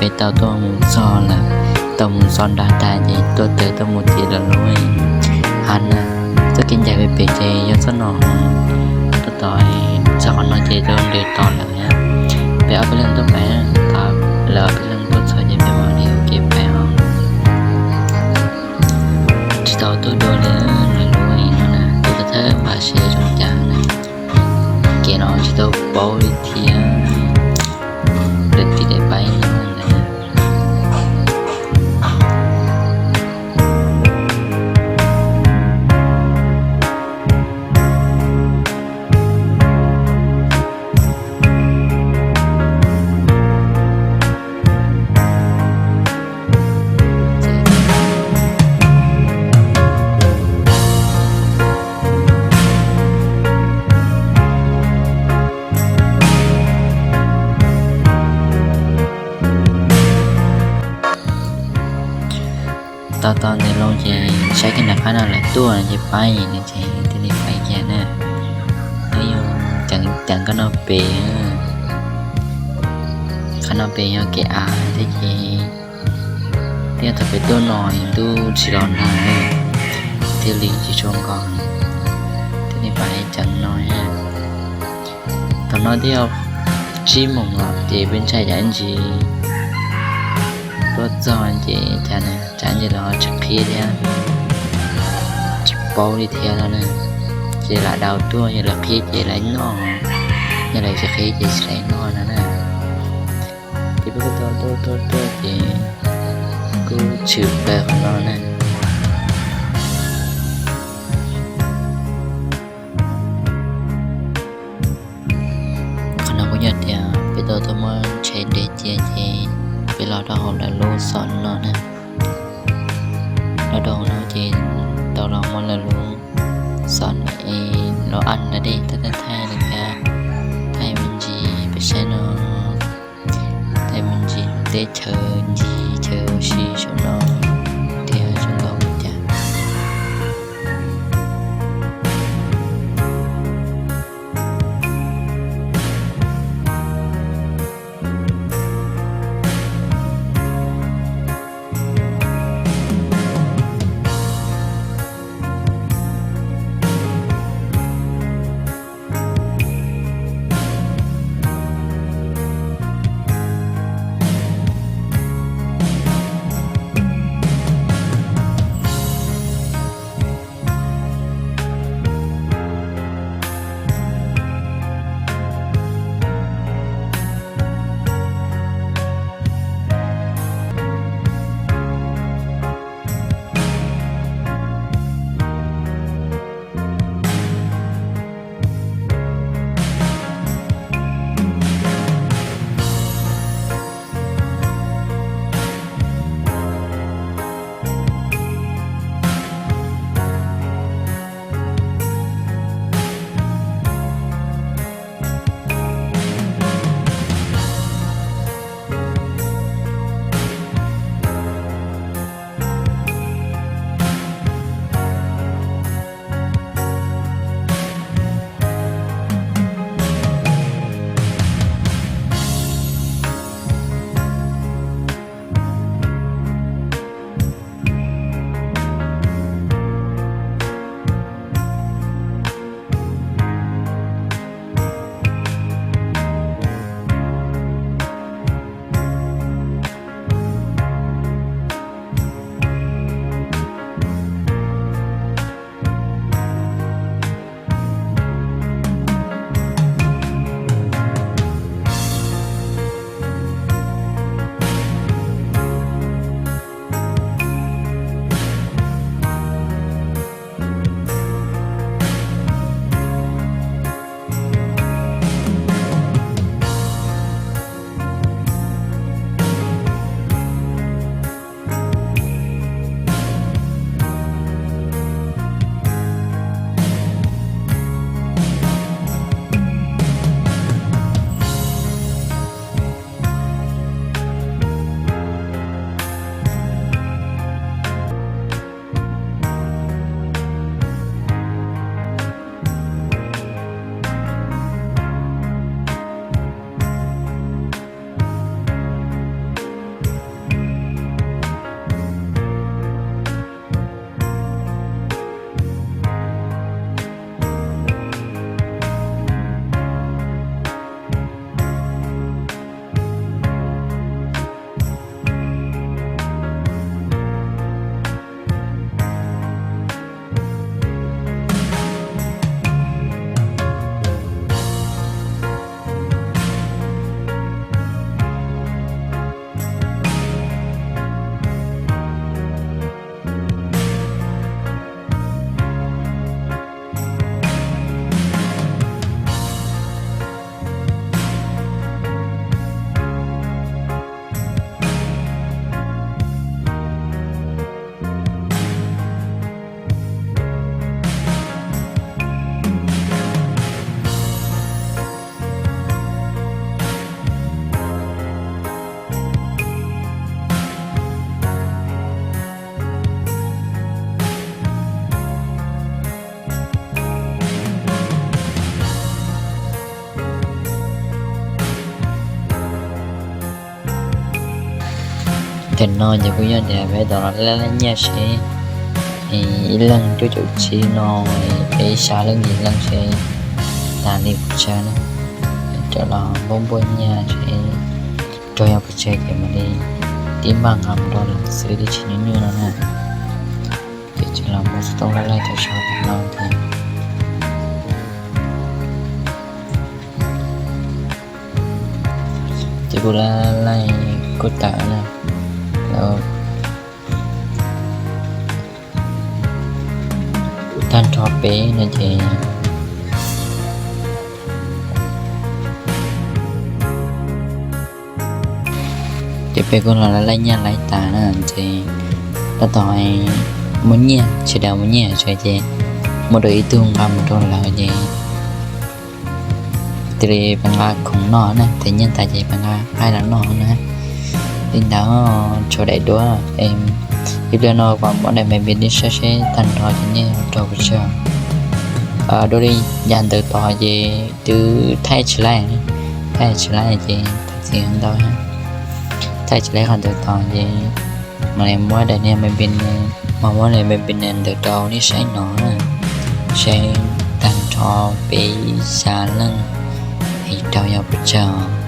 Peb tau tuaj mus txog lawm, tau mus txog nram tas ces tuaj tawm tuaj mus tim lawv lub hav na. Txoj kev ncaim pem pem ces yog txoj no, tuaj tod, txog qhov no ces rau nram tod lawm na. Peb ob peb leeg tuaj pais, lawv ob peb leeg tuaj txog ces peb mam li ua ke pais os. Tsis tau tuaj dua li lawv lub no na, tuaj thawj npaj siab zoo cas na. Kev no tsis tau paub li thiab, lawv tib daim paib no ntag. Tau tau ntev loo ces saib kiag nram qab no lawv tuaj ces pab no ces thiaj li pais kiag na. Twb yog ceev ceev koj no pem, qhov no pem yog kev av thiab ces, thiab thaum peb tuaj no ntuj tsis los nag, thiaj li tsis tshua nkos, thiaj li pais ceev no. Thaum no twb yog tsib moos lawm ces peb ntshai tsam ntsis tuaj txog ces cas na, tsam ntsis los tsis qhib thiab, tsis paub li thiab no na. Ces lam daus tuaj, yog lawv qhib ces lawv noj, yog lawv tsis qhib ces tsis lawv noj no na. Ces peb kuj tuaj tuaj tuaj tuaj ces kuj tshwm plaws qhov no na. Qhov no kuj yog tias peb tau tuaj muab tsheb de cia ces peb los rau hauv lawv lub xom no na. Los rau hauv no ces tau los muab lawv lub xom no es los ab ntawd dej thaij thaij thaij li cas, thaij me ntsis peb saib no, thaij me ntsis teb chaws ncig chaw ua si saum no thiab zoo nkauj li cas. Tam no ces kuj yog tias peb tau los laij laij nyiaj seb ib leeg cuaj caum tsib no, peb xya leej yim leej seb tas li pes tsawg na. Rov los npuaj npuaj nyiaj seb raug yog pes tsawg ces mam li tib npaj nqa mus rau lawv xwb, twb tsis nyuaj nyuaj no na. Ces tseem los muab xov tooj laij laij tau so tam no ces ces kuj laij laij kuj tawm na, lawv tag nrho peb no ces, ces peb kuj los laij laij nyiaj laij tas na ces tab tom muaj nyiaj, tsis tas muaj nyiaj tsev ces muab rau ib tug nqa mus rau lawv ces thiaj li peb nqa khoom noj na, tes nyiaj tas ces peb nqa qaib los noj na. Li ntawd tso daim duab, ib pliag no kuv mam muab daim me npi nej saib seb tag nrho ces nyiaj raug pes tsawg. Dua li yav ntawd tod ces twb thaij tsis laij, thaij tsis laij ces thov txim ntau, thaij tsis laij qhov ntawd tod ces mam li muab daim niag me npi, mam muab daim me npi ntawd rau nej saib no na, seb tag nrho peb xya leej es raug yog pes tsawg.